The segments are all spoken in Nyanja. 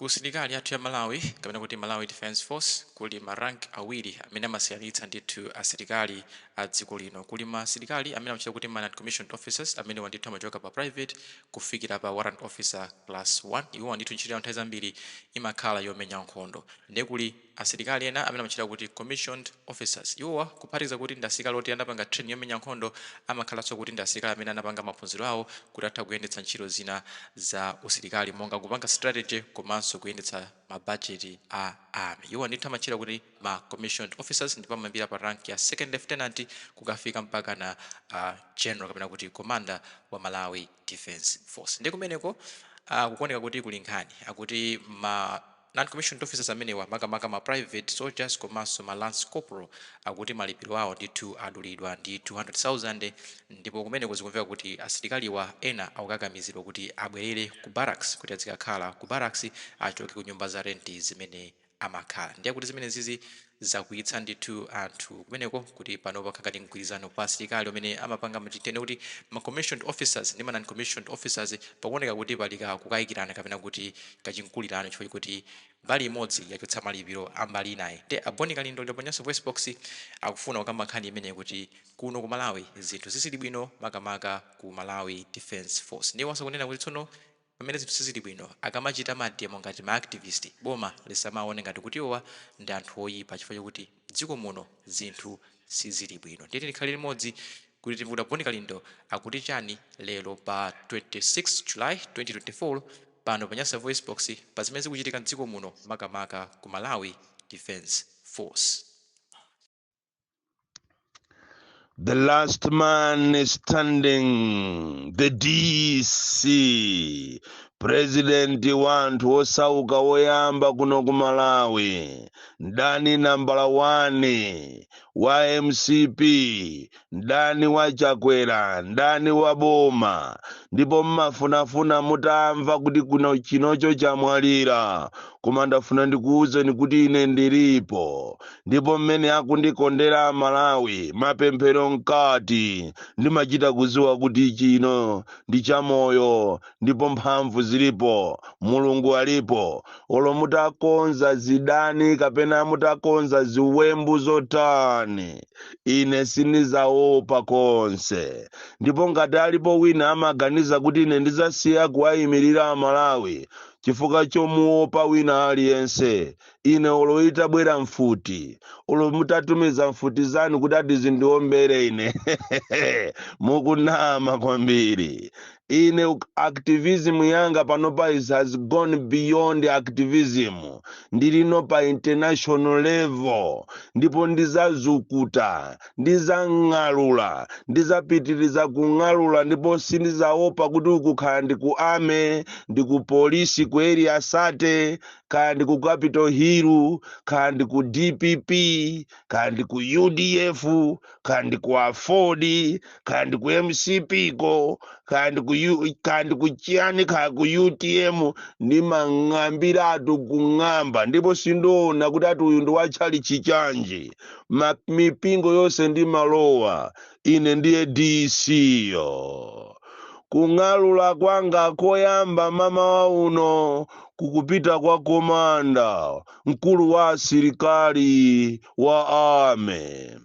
Ku usilikali yathu ya Malawi, kapena kuti Malawi Defence Force, kuli ma rank awiri amene amasiyanitsa ndithu asilikali a dziko lino. Kuli ma asilikali amene amachita kuti ma non-commissioned officers, amenewa ndithu amachoka pa private kufikira pa warrant officer class 1. Iwowa ndithu ntchito yawo nthawi zambiri imakhala yomenya nkhondo. Ndiye kuli asilikali ena amene amachita kuti commissioned officers. Iwowa, kuphatikiza kuti ndi asilikali oti anapanga training yomenya nkhondo, amakhalanso kuti ndi asilikali amene anapanga maphunziro awo kuti atha kuyendetsa ntchito zina za usilikali, monga kupanga strategy komanso kuyendetsa ma budget a army. Iwowa ndithu amatchedwa kuti ma commissioned officers, ndipo amayambira pa rank ya second lieutenant kukafika mpaka na general, kapena kuti commander wa Malawi Defence Force. Ndi kumeneko kukuoneka kuti kuli nkhani, akuti ma non-commissioned officers amenewa, makamaka ma private soldiers komanso ma lance corporal, akuti malipiro awo ndithu adulidwa ndi 200,000. Ndipo kumeneko zikumveka kuti asilikaliwa ena akukakamizidwa kuti abwerere ku barracks, kuti azikakhala ku barracks, achoke ku nyumba za renti zimene amakhala. Ndiye kuti zimene zizi zakwiyitsa ndithu anthu kumeneko, kuti pano pakhala ngati mgwirizano pa asilikali amene amapanga machitene kuti ma commissioned officers ndi ma non-commissioned officers, pakuoneka kuti pali kukayikirana kapena kuti kachinkulirano, chifukwa kuti mbali imodzi yachotsa malipiro a mbali inayi. Ndi a Bon Kalindo ndipo Nyasa Voice Box akufuna kukamba nkhani imeneyi, kuti kuno ku Malawi zinthu zizili bwino, makamaka ku Malawi Defence Force. Ndiye wanso kunena kuti tsono pamene zinthu sizili bwino, akamachita ma demo ngati ma activist, boma lisamaone ngati kuti iwowa ndi anthu oyipa chifukwa chokuti dziko muno zinthu sizili bwino. Ndiye tikhale limodzi kuti timve kuti a Bon Kalindo akuti chani lero pa 26 July 2024 pano pa Nyasa Voice Box, pa zimene zikuchitika mdziko muno, makamaka ku Malawi Defence Force. The last man is standing, the DC, president wa anthu osauka woyamba kuno ku Malawi, mdani nambala 1 wa MCP, mdani wa Chakwera, mdani wa boma. Ndipo mmafunafuna mutamva kuti kuno chinocho chamwalira, koma ndafuna ndikuwuzeni kuti ine ndilipo. Ndipo mmene akundikondera Amalawi, mapemphero mkati, ndimachita kuziwa kuti chino ndi chamoyo ndipo mphamvu zilipo, Mulungu alipo. Olo mutakonza zidani kapena mutakonza ziwembu zotani, ine sindizaopa konse. Ndipo ngati alipo wina amaganiza kuti ine ndizasiya kuwayimirira Amalawi chifukwa chomuopa wina aliyense, ine olo itabwera mfuti, olo mutatumiza mfuti zanu kuti ati zindiombere ine, mukunama kwambiri. Ine activism yanga panopa is has gone beyond activism, ndilino pa international level. Ndipo ndizazukuta, ndizang'alula, ndizapitiriza kung'alula, ndipo sindizaopa kuti uku kaya ndi ku army, ndi ku polisi ku Area 30, kaya ndi ku Capitol Hill, kaya ndi ku DPP, kaya ndi ku UDF, kaya ndi ku AFORD, kaya ndi ku MCP ko, kaya ndi ku kaya ndi ku chiyani, kaya ku UTM, ndimang'ambiratu kung'amba. Ndipo sindiona kuti ati uyu ndi watchalichi chanji. Mipingo yonse ndimalowa ine, ndiye DC yo. Kung'alula kwanga koyamba mamawa uno kukupita kwa commander, mkulu wa asilikali wa army,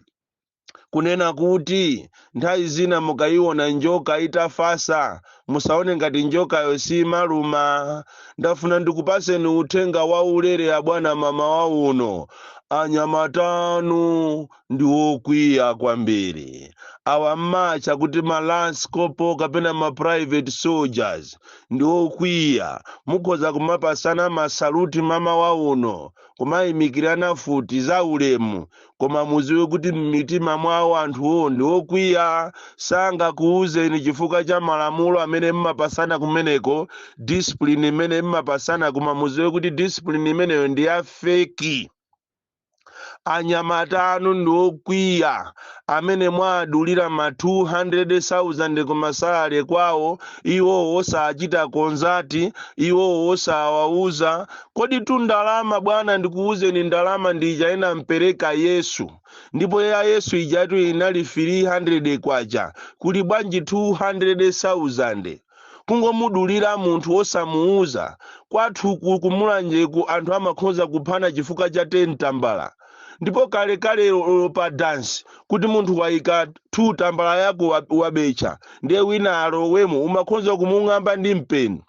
kunena kuti nthawi zina mukayiona njoka itafasa, musaone ngati njokayo simaluma. Ndafuna ndikupaseni uthenga wa ulere abwana mamawa uno. Anyamatanu ndi wokwiya kwambiri awa mmacha kuti ma lance corporal kapena ma private soldiers ndi okwiya. Mukhoza kumapasana ma salute mamawa uno, kumayimikirana futi za ulemu, koma muziwe kuti m'mitima mwawo anthuwo ndi okwiya. Sangakuwuzeni chifukwa cha malamulo amene mmapasana kumeneko, discipline imene mmapasana, koma muziwe kuti discipline imeneyo ndi ya fake. Anyamata anu ndi okwiya amene mwadulira ma 200,000 kuma salary kwawo, iwo osachita consult, iwo osawauza. Kodi tu ndalama, bwana, ndikuwuzeni, ndalama ndija inampereka Yesu, ndipo ya Yesu ijatu inali 300 kwacha. Kuli bwanji 200,000? Kungomudulira munthu osamuuza. Kwathuku kumulanjeku anthu amakhoza kuphana chifukwa cha 10 tambala. Ndipo kalekale pa dance kuti munthu wayika 2 tambala yako wabecha, ndiye wina alowemo, umakhoza kumung'amba ndi mpeni.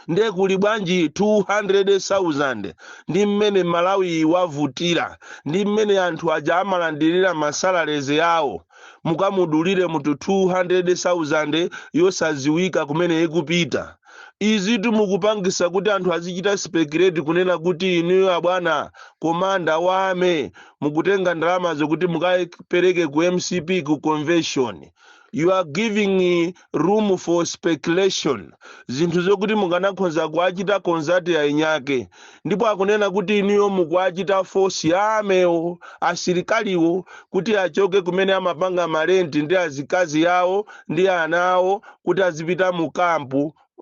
Ndiye kuli bwanji 200,000? Ndi mmene Malawi wavutira, ndi mmene anthu aja amalandirira ma salaries yawo, mukamudulire munthu 200,000 yosaziwika kumene ikupita. Izitu mukupangisa kuti anthu azichita speculate kunena kuti inuyo abwana commander wa army mukutenga ndalama zokuti mukapereke ku MCP ku convention. You are giving room for speculation, zinthu zokuti mukanakhoza kuachita consult ainyake. Ndipo akunena kuti inuyo mukuachita force army wo, asilikaliwo, kuti achoke kumene amapanga ma rent ndi azikazi yawo ndi ana awo, kuti azipita mu camp,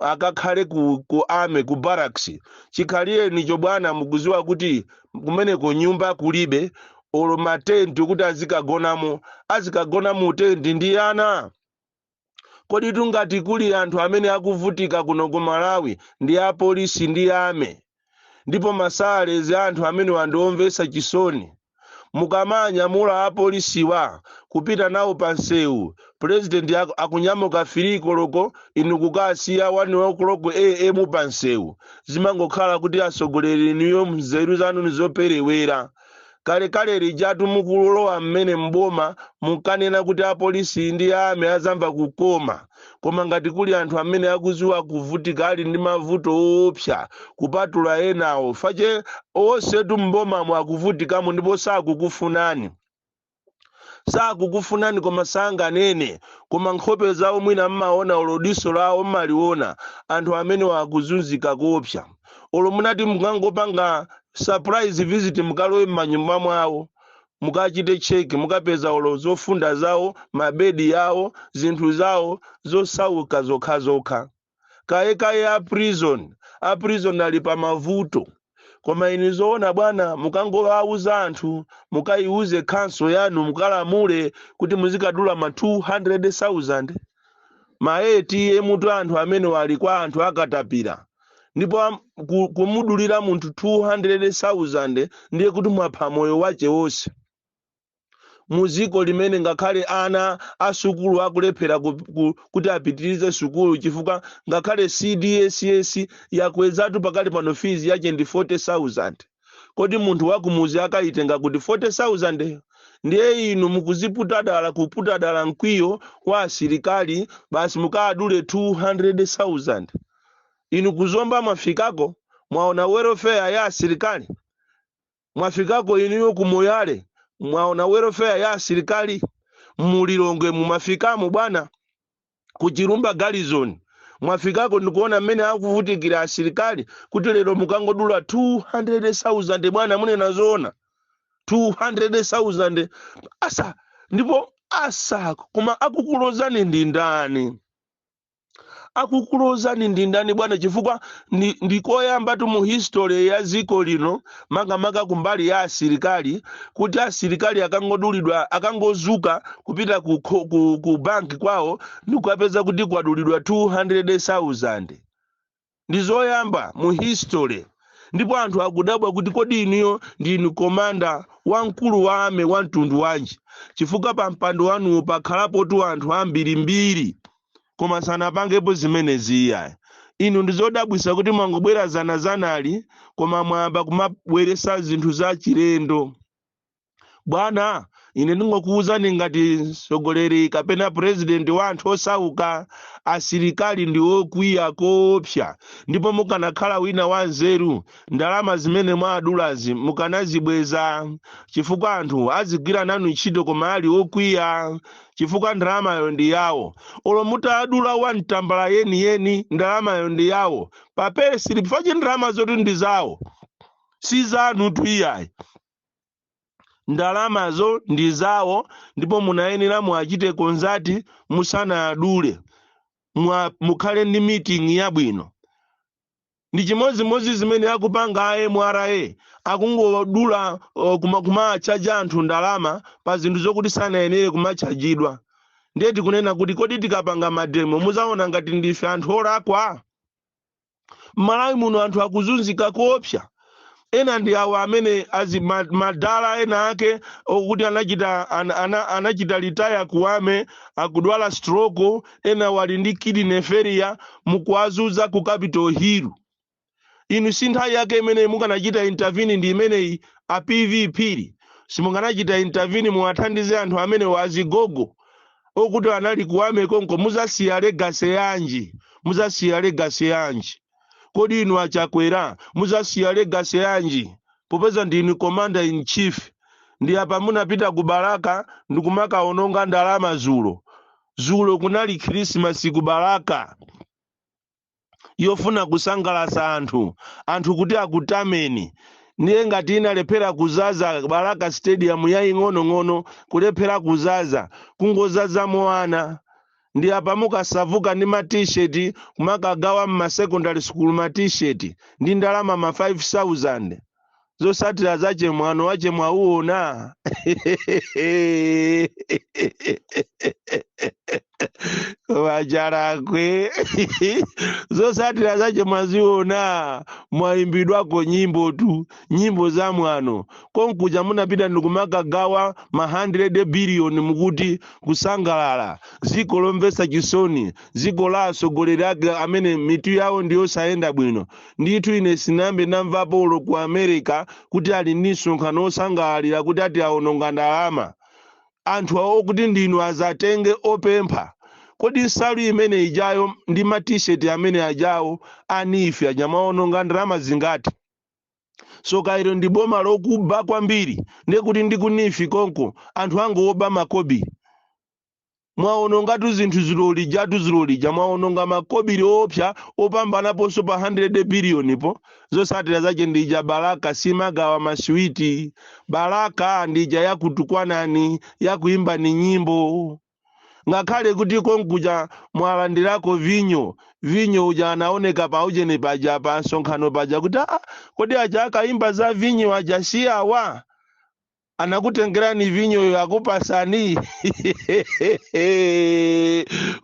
akakhale ku army, ku barracks. Chikhalirenicho bwana, mukuziwa kuti kumeneko nyumba kulibe, olo matenti kuti azikagonamo. Azikagona mu tenti ndi ana? Kodi tungati kuli anthu amene akuvutika kuno ku Malawi ndi apolisi ndi army, ndipo ma salaries a anthu amene wandiomvetsa chisoni. Mukamanyamula apolisiwa kupita nawo pa nsewu, president akunyamuka 3 koloko, inu kukasiya 1 o'clock am pa nsewu. Zimangokhala kuti atsogoleri inuyo mzeru zanu nizoperewera. Kalekale lijatu mukulowa mmene mboma munkanena kuti apolisi ndi army azamva kukoma. Koma ngati kuli anthu amene akuziwa kuvutika, ali ndi mavuto owopsa kupatula enawo, face onsetu mbomamo akuvutikamo, ndipo sakukufunani, sakukufunani, koma sanganene. Koma nkhope zawo mwina mmaona, olo diso lawo mmaliona. Anthu amene wakuzunzika koopsa, olo munati mukangopanga surprise visit, mukalowe m'manyumba mwawo, mukachite check, mukapeza olo zofunda zawo, mabedi yawo, zinthu zawo zosauka zokhazokha. Kayekaye a prison, a prison ali pa mavuto. Koma ini zoona bwana, mukangowauza anthu, mukayiuze council yanu, mukalamule kuti muzikadula ma 200,000 ma ATM tu. Anthu amene wali kwa anthu akatapira, ndipo kumudulira munthu 200,000 ndiye kuti mwapha moyo wace wonse. Muziko limene ngakhale ana asukulu akulephera kuti apitirize sukulu, chifukwa ngakhale CDSS yakwezatu pakali pano, fees yache ndi 40,000. Kodi munthu wakumuzi akayitenga kuti 40,000? Ndiye inu mukuziputa dala, kuputa dala mkwiyo wa asilikali, basi mukadule 200,000. Inu kuzomba mwafikako, mwaona welfare ya asilikali? Mwafikako inuyo kumoyale, mwaona welfare ya asilikali? Mulilongwe mumafikamo bwana, Kuchirumba garrison mwafikako ndikuona mmene akuvutikira asilikali, kuti lero mukangodula 200,000? Bwana, munena zoona? 200,000 asa, ndipo asa, koma akukulozani ndi ndani? Akukulozani ndi ndani bwana? Chifukwa ndikoyambatu mu history ya dziko lino, makamaka kumbali ya asilikali, kuti asilikali akangodulidwa, akangozuka kupita ku banki kwawo ndikukapeza kuti kwadulidwa 200,000. Ndi zoyamba mu history. Ndipo anthu akudabwa kuti kodi inuyo ndinu commander wamkulu wa army wa mtundu wanji? Chifukwa pa mpando wanuwo pakhalapotu anthu ambirimbiri, koma sanapangepo zimenezi iyayi. Inu ndizodabwisa kuti mwangobwera zanazanali, koma mwayamba kumabweresa zinthu za chilendo. Bwana, ine ndingokuwuzani ngati mtsogoleri kapena president wa anthu osauka, asilikali ndi okwiya koopsa. Ndipo mukanakhala wina wa nzeru, ndalama zimene mwadulazi mukanazibweza, chifukwa anthu azigwira nanu ntchito koma ali okwiya, chifukwa ndalamayo ndi yawo. Olo mutadula wa mtambala yeniyeni, ndalamayo ndi yawo. Pa payslip fache ndalama zoti ndi zawo, si zanu tu iyayi. Ndalamazo ndi zawo, ndipo munayenera muachite consult musanadule, mukhale ndi meeting yabwino. Ndi chimodzimodzi zimene akupanga a MRA, akungodula kumachaja anthu ndalama pa zinthu zokuti sanayenere kumachajidwa. Ndiye tikunena kuti kodi tikapanga mademo muzaona ngati ndife anthu olakwa? M'Malawi muno anthu akuzunzika koopsa. Ena ndi awo amene azi madala ena ake okuti anachita retire ku army, akudwala stroke, ena wali ndi kidney failure, mukuwazuza ku Capitol Hill. Inu si nthawi yake imeneyi mukanachita intervene ndi imeneyi? A PVP, simunganachita intervene muwathandize anthu amene wazigogo okuti anali ku army konko? Muzasiya legacy yanji? Muzasiya legacy yanji? Kodi inu aChakwera muzasiya legacy yanji, popeza ndinu commander in chief? Ndi apa munapita ku Balaka ndikumakaononga ndalama zulo. Zulo kunali Khrisimasi ku Balaka yofuna kusangalatsa anthu, anthu kuti akutameni. Ndiye ngati inalephera kuzaza Balaka Stadium yaying'onong'ono, kulephera kuzaza, kungozazamo ana. Ndi apa mukasavuka ndi ma T-shirt kumakagawa mma secondary school, ma T-shirt ndi ndalama ma 5000. Zosatira zache mwano wache mwauona. Wacharakwe, zosatira zache mwaziona. Mwayimbidwako nyimbo tu, nyimbo za mwano. Konkuja munapita ndikumakagawa ma 100 billion, mukuti kusangalala. Dziko lomvetsa chisoni, dziko la atsogoleri ake amene mitu yawo ndiyosayenda bwino ndithu. Ine sinambe ndamvapo ulo ku America kuti ali ndi msonkhano osangalalira kuti ati awononga ndalama. Anthu awo kuti ndinu azatenge opempha. Kodi nsalu imene ijayo ndi ma T-shirt amene ajawo anife anyamaononga ndalama zingati? So kairo ndi boma lokuba kwambiri. Ndiye kuti ndi ku NEEF konko anthu angowoba makobi. Mwaonongatu zinthu zilolijatu, zilolija mwaononga makobiri opsa opambanaponso pa 100 billion po. Zosatira zache ndija Balaka simagawa masiwiti. Balaka ndija yakutukwanani, yakuimba ni nyimbo. Ngakhale kuti konkuja mwalandirako vinyo, vinyo uja anaoneka pa ujeni paja, pa msonkhano paja, kuti kodi aja akaimba za vinyo aja si awa anakutengerani vinyoyo akupasani?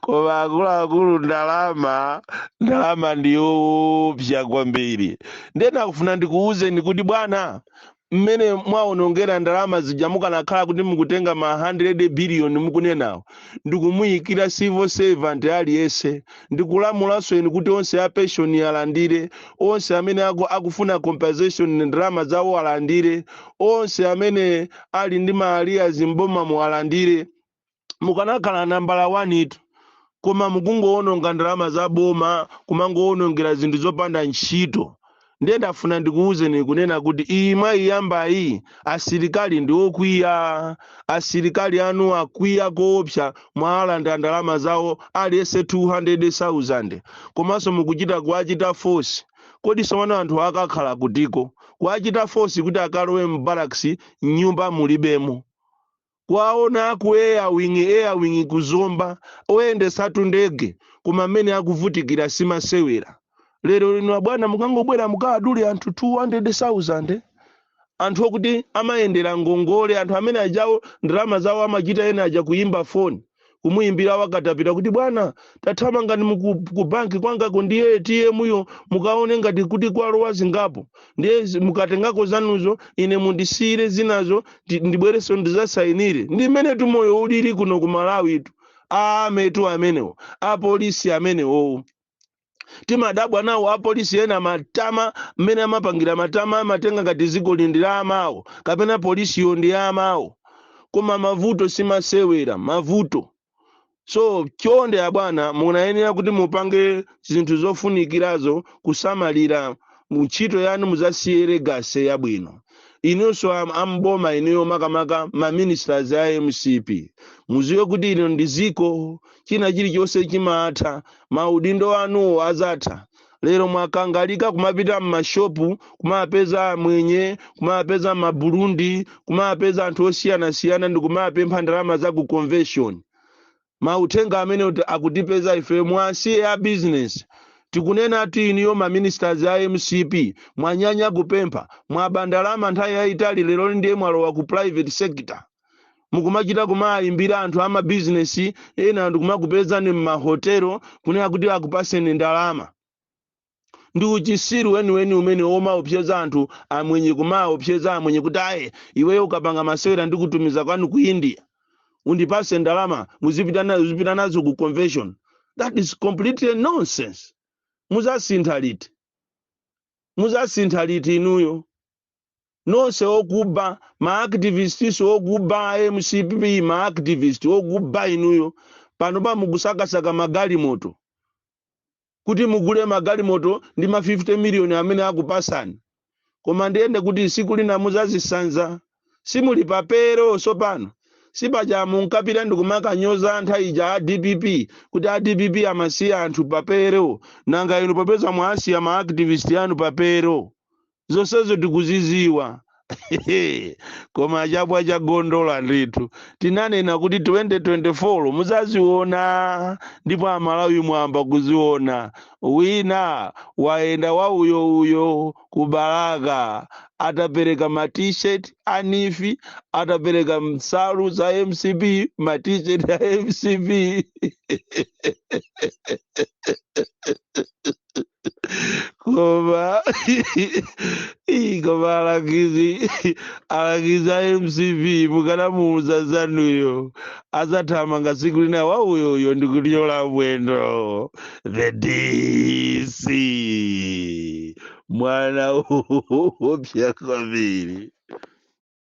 Koma akuluakulu, ndalama, ndalama ndiyoopsa kwambiri. Ndena kufuna ndikuwuzeni kuti bwana, mmene mwaonongera ndalama zija, mukanakhala kuti mukutenga ma 100 billion mukunenawo ndikumuyikira civil servant aliyense, ndikulamulanso inu kuti onse a pension alandire, onse amene akufuna compensation ndalama zawo alandire, onse amene ali ndi ma arrears mbomamo alandire, mukanakhala nambala 1 itu. Koma mukungoononga ndalama za boma, kumangowonongera zinthu zopanda ntchito. Ndiye ndafuna ndikuwuzeni kunena kuti iyi mwayiyambayi, asilikali ndi okwiya. Asilikali anu akwiya koopsa. Mwalanda ndalama zawo aliyense 200,000, komanso mukuchita kuwachita force. Kodi sowano anthu akakhala kutiko? Kuwachita force kuti akalowe m'barracks, nyumba mulibemo. Kwaona ku air wing, air wing kuzomba, oyendesatu ndege, koma mmene akuvutikira simasewera. Lero lino bwana mukangobwera mukadule anthu 200,000, anthu okuti amayendera ngongole, anthu amene ajawo ndalama zawo amachita ena aja kuyimba foni, kumuyimbira wakatapita kuti, "Bwana, tathamangani ku banki kwangako ndi ATM yo, mukaone ngati kuti kwalowa zingapo. Ndiye mukatengako zanuzo, ine mundisiyire zinazo, ndibwereso ndizasayinire." Ndi mmene tumoyo ulili kuno ku Malawi tu. Ametu amenewo, apolisi amenewo, timadabwa nawo apolisi ena matama mmene amapangira matama, amatenga ngati dziko ndi la amawo kapena polisiyo ndi ya amawo. Koma mavuto simasewera mavuto. So chonde abwana, munayenera kuti mupange zinthu zofunikirazo kusamalira ntchito yanu, muzasiye legacy yabwino. Inunso amboma inuyo, makamaka ma ministers a MCP, muziwe kuti ino ndi ziko, china chilichonse chimatha. Maudindo anuwo azatha. Lero mwakangalika kumapita mmashopu, kumapeza amwenye, kumapeza Maburundi, kumapeza anthu osiyanasiyana ndi kumapempha ndalama za ku convention. Mauthenga amene kuti akutipeza ife, mwasiye a business. Tikunena ati iniyo ma ministers a MCP mwanyanya kupempha, mwaba ndalama nthawi yayitali. Lero ndiye mwalowa ku private sector. Mukumachita kumayimbira anthu amabizinesi ena, anthu kumakupezani m'mahotelo kunena kuti akupaseni ndalama. Ndi uchisiru weniweni umene womaopseza anthu amwenye, kumaopseza amwenye kuti, "Aye, iweyo ukapanga masewera ndikutumiza kwanu ku India, undipase ndalama, muzipita nazo ku convention." That is completely nonsense. Muzasintha liti? Muzasintha liti inuyo nonse okuba, maactivists okuba, MCP maactivist okuba inuyo? Pano pa mukusakasaka magalimoto kuti mugule magalimoto ndi ma 50 miliyoni amene akupasani, koma ndiyende kuti siku lina muzazisanza. Simuli papero sopano. Sipaja munkapita ndikumakanyoza nthawi ija a DPP kuti a DPP amasiya anthu papero? Nanga inu popeza mwasiya maactivist anu papero, zonsezo tikuziziwa. Koma chabwa chagondola ndithu. Tinanena kuti 2024 muzaziona, ndipo Amalawi mwamba kuziona. Wina waenda wa uyo uyo ku Balaka, atapereka ma T-shirt a NEEF, atapereka nsalu za MCP, ma T-shirt a MCP. Koma ii, koma alangizi a MCP, mukanamuuza zanuyo azathamanga siku lina wa uyo uyo ndikunyola mwendo. The DC, mwana upya kwambiri.